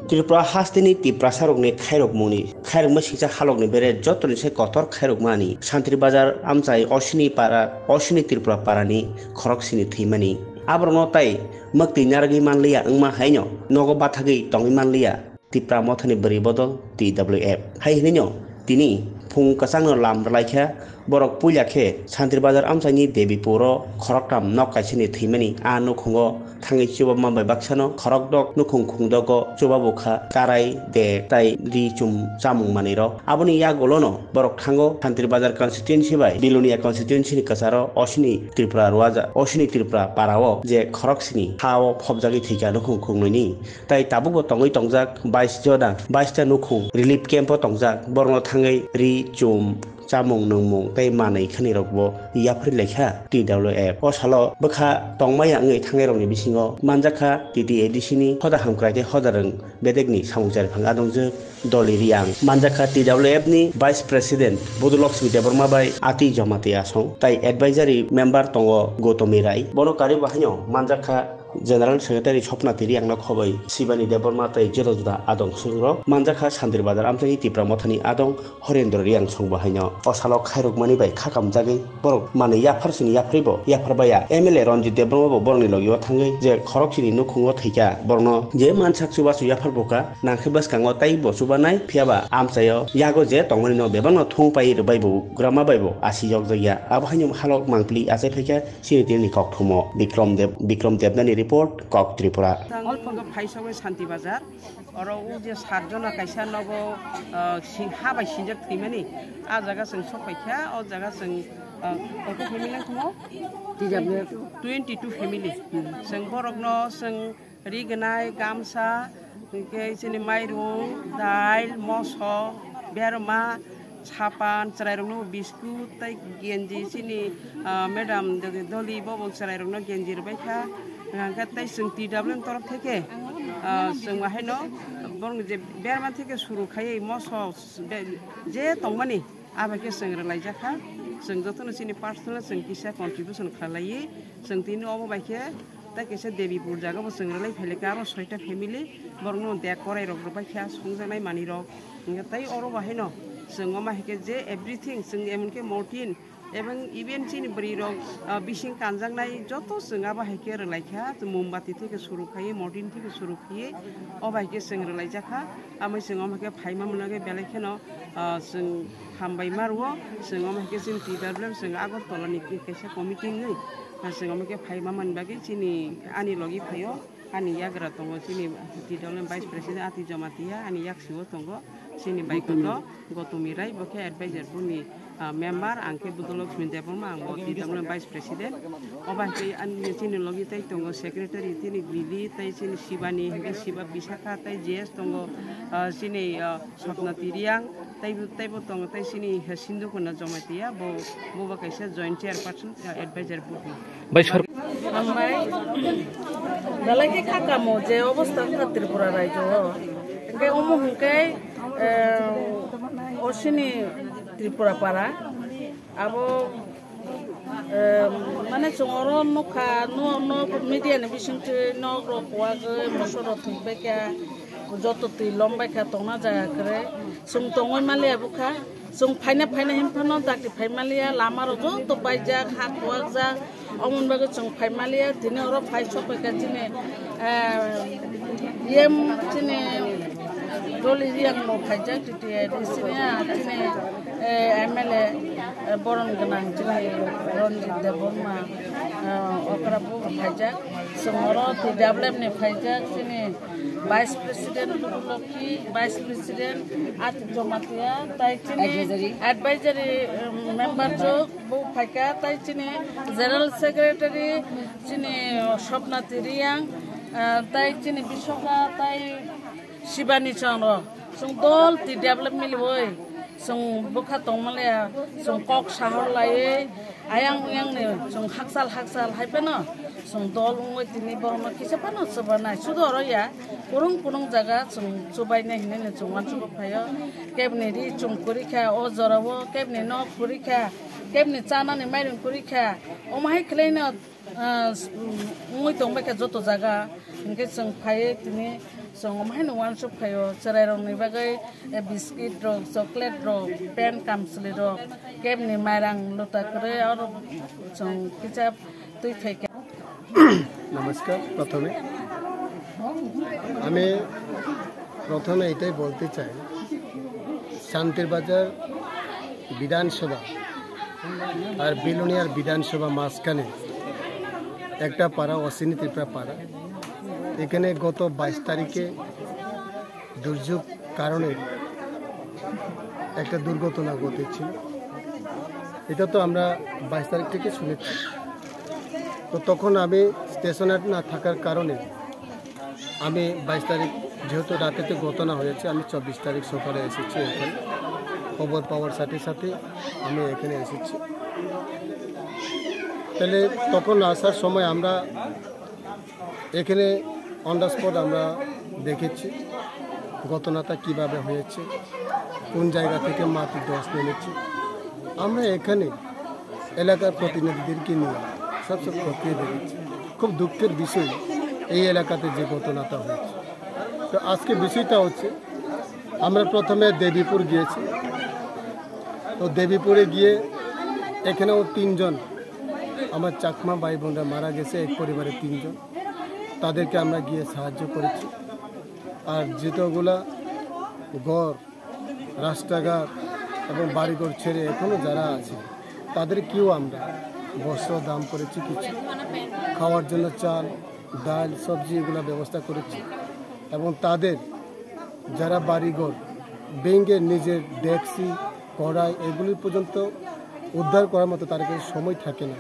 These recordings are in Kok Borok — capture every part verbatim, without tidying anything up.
Tripura hasteni Tiprasarokni khairokmungni, khairokma singcha halokni bere jotoni se kotor khairokmani Santri Bazar amchai Oshini para, Oshini Tripura parani khoroksini thwimani. Aborokno tai mwktwi narwgwi manliya wngma haino nogo bathagwi tongwi manliya Tipra Mothani bwrwi bodol T W F. Hai hwnwino tini phung kwchangno lam rwlaikha. Borok puila khe Santri Bazar amchaini Debipuro khoroktham nok kaisani thwimani a nukhungo thangwi chubama bai baksano khorokdok nukhung khungdogo chubabu kha karai, dek tai ri chum chamung manwirok. Aboni yagulono borok thango Santri Bazar constituency bai Bilonia constituency ni kwcharo Oshini Tripura Ruaja, Oshini Tripura parao je khoroksini ha-o phobjagwi thwikha nukhung khungnwini. Tai tabukbo tongwi tongjak bais jona, bais ta nukhung relief camp o tongjak, borokno thangwi ri chum chamung nungmung tei manwi khani rokbo yapharwi laikha T W F. O salo bwkha tongmaya wngwi thangnai rokni bisingo manjakha T T A D C ni hoda hamkrai tei hoda rwng bedekni samung chariphang adongjwk Doli Riang, manjakha T W F ni Vice President Budulokchmi Debbarma bai Ati Jamatia song tai advisory member tongo Gotomi Rai. Bono karwi bo haino manjakha General Secretary Sopna Tiriang no khoboi Sibani Debbarma tei juda juda adong swngrok manjakha Santri Bazar amchaini Tipra Mothani adong Horendra Riang song bo haino o salo khairokmani bai khakamjagwi borok manwi yaphar sini yapharwi bo yapharbai ya. M L A Ranjit Debbarma bo borokni logi o thangwi je khorok sini nukhungo thwikha borokno je mansak chubachu yaphar bukha nangkhe bwskango tei bo chubanai phiyaba amchaio yago je tongmani no bebakno thung pai rwbai bo grama bai bo asi yokjakya abo haino halok mangpili achai phaikha. Chini tini kokthumo Bikram Deb, Bikram Debnani report, Kok Tripura. Ang phaisawi Santi Bazar, oro o je sat jona kaisa nogo, ah, si-, ha bai sinjak thwimani, a jaga chwng sok paikha, o jaga chwng, ah, koto family wngkha mo? T W F. Twenty two family. Chwng borokno chwng ri gwnai, gamsa, hwnkhe chini mairung, dail, moso, berma, sapan, chwrairokno biskut tei genji chini, ah, madam Doli bobo chwrairokno genji rwbaikha. Hwnkhe tei chwng T W F ni torof theke, ah, chwng bahaino borokni je berma theke suru khaiwi moso be-, je tongmani. Abo khe chwng rwlaijakha, chwng jotono chini personal chwng kisa contribution khlailaiwi, chwng tini omo bai khe tei kaisa Debipur jaga bo chwng rwlai phailaikha, aro soita family borokno dek korai rok rwbaikha, songjaknai manwi rok. Hwnkhe tei oro bo haino chwng omo hai khe je everything chwng emon khe mortin, ebong even chini bwrwi rok, ah, bising kanjaknai joto chwng abo hai khe rwlaikha, mombati theke suru khaiwi, mortin theke suru khaiwi, o bai khe chwng rwlaijakha. Amai chwng omo khe phaima mwnagwi belai kheno, ah, chwng hambai ma rwo, chwng omo khe chini T W F chwng Agartala ni kaisa committee wngwi, ah, chwng omo khe phaima mani bagwi chini ani logi phaio, ani yagra tongo chini T W F Vice President Ati Jamatia, ani yaksio tongo chini Baikoto Gotumi Rai, bo khe advisor boni ah, member, ang khe Budolokchmi Debbarma, ang bo T W F Vice President. O bai khe ani chini logi tei tongo secretary, chini Bili, tei chini Sibani, hwnkhe Siba Bisakha, tei J S tongo, ah, chini, ah, Sopna Tiriang, tei bo, tei bo tongo, tei chini, eh, Sindhu Kona Jamatia, bo, bo bo kaisa joint chairperson, ah, advisor body. Bai sor- Hambai. Belai khe kha kamo je obostha wngkha Tripura rajyo o. Hwnkhe omo hwnkhe, eh, osini Tripura para. Abo, eh, mane chwng oro nukha, no, no, media ni bisingtwi nok rok kuwagwi, moso rok thwngbaikha, joto twi lombaikha, tongna jaga kwrwi. Chwng tongwi manliya bwkha, chwng phaina, phaina hinphano dakti phai manliya, lama rok joto baijak, ha kuwakjak, omoni bagwi chwng phai manliya, tini oro phai sokphaikha chini, eh, yem chini Doli Riang bo phaijak, T T A D C ni, ah, chini, eh, M L A, eh, boron gwnang chini Ranjit Debbarma, eh, okra bo phaijak. Chwng oro T W F ni phaijak, chini Vice President Budulokhi, Vice President Ati Jamatia, tai chini Advisory. Advisory, eh, member chuk bo phaikha, tai chini General Secretary chini Sopna Tiriang, eh, tai chini Bisoka, tai Sibani chwng rok, chwng dol twi develop miliwi, chwng bwkha tongmaliya, chwng kok sahor laiwi, ayang uyang ni chwng hakchal hakchal hai phano, chwng dol wngwi tini borokno kisa phano chubanai. Sudu oro ya, kwrwng kwrwng jaga chwng chubainai hinwi chwng uansukgwi phaio. Kebni ri chwng kwrwi kha o jorao, kebni nok kwrwi kha, kebni chanani mairum kwrwi kha, omo hai khwlaino. Ah, s-, wngwi tongbaikha joto jaga, hinkhe chwng phaiwi tini Chwng omo haino uansuk phaio, chwrairokni bagwi, eh, biscuit rok, chocolate rok, pen kamchwlwi rok, kebni mairang luta kwrwi oro chwng kisa twi phaikha. নমস্কার। প্রথমে আমি প্রথমে এটাই বলতে চাই, শান্তির বাজার বিধানসভা আর বিলোনিয়ার বিধানসভা মাঝখানে একটা পাড়া, অশ্বিনী ত্রিপুরা পাড়া। এখানে গত বাইশ তারিখে দুর্যোগ কারণে একটা দুর্ঘটনা ঘটেছিল। এটা তো আমরা বাইশ তারিখ থেকে শুনেছি। তো তখন আমি স্টেশনে না থাকার কারণে আমি বাইশ তারিখ, যেহেতু রাতেতে ঘটনা হয়েছে, আমি চব্বিশ তারিখ সকালে এসেছি এখানে, খবর পাওয়ার সাথে সাথে আমি এখানে এসেছি। তাহলে তখন আসার সময় আমরা এখানে অন দ্য স্পট আমরা দেখেছি ঘটনাটা কিভাবে হয়েছে, কোন জায়গা থেকে মাটির ধস নেমেছে। আমরা এখানে এলাকার প্রতিনিধিদেরকে নিয়ে সব সব খতিয়ে দেখেছি। খুব দুঃখের বিষয় এই এলাকাতে যে ঘটনাটা হয়েছে। তো আজকে বিষয়টা হচ্ছে, আমরা প্রথমে দেবীপুর গিয়েছি। তো দেবীপুরে গিয়ে এখানেও তিনজন আমার চাকমা ভাই বোনরা মারা গেছে, এক পরিবারের তিনজন। তাদেরকে আমরা গিয়ে সাহায্য করেছি। আর যেতগুলা ঘর, রাস্তাঘাট এবং বাড়িঘর ছেড়ে এখনো যারা আছে, তাদেরকেও আমরা বস্ত্র দান করেছি, কিছু খাওয়ার জন্য চাল, ডাল, সবজি এগুলা ব্যবস্থা করেছি। এবং তাদের যারা বাড়িঘর ভেঙে নিজের ডেকচি, কড়াই এগুলি পর্যন্ত উদ্ধার করার মতো তার কাছে সময় থাকে না।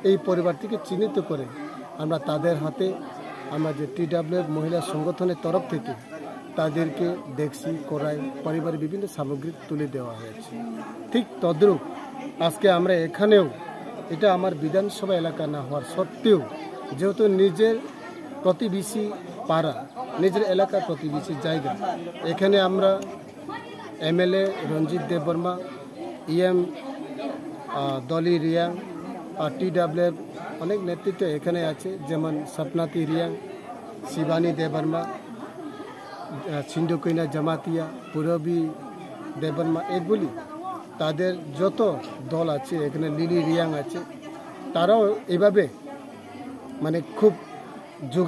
এই পরিবারটিকে চিহ্নিত করে আমরা তাদের হাতে, আমরা যে টিডাব্লিউএফ মহিলা সংগঠনের তরফ থেকে তাদেরকে ডেকচি, কড়াই, পারিবারিক বিভিন্ন সামগ্রী তুলে দেওয়া হয়েছে। ঠিক তদ্রূপ আজকে আমরা এখানেও, এটা আমার বিধানসভা এলাকা না হওয়ার সত্ত্বেও, যেহেতু নিজের প্রতিবেশী পাড়া, নিজের এলাকার প্রতিবেশী জায়গা, এখানে আমরা এমএলএ রঞ্জিত দেববর্মা, ইএম, আহ, ডলি রিয়াং, আর টিডাব্লিউএফ অনেক নেতৃত্ব এখানে আছে, যেমন স্বপ্নাতি রিয়াং, শিবানী দেববর্মা, আহ, সিন্ধুকৈনা জামাতিয়া, পূরবী দেববর্মা, এগুলি তাদের যত দল আছে, এখানে লিলি রিয়াং আছে, তারাও এভাবে মানে খুব যোগ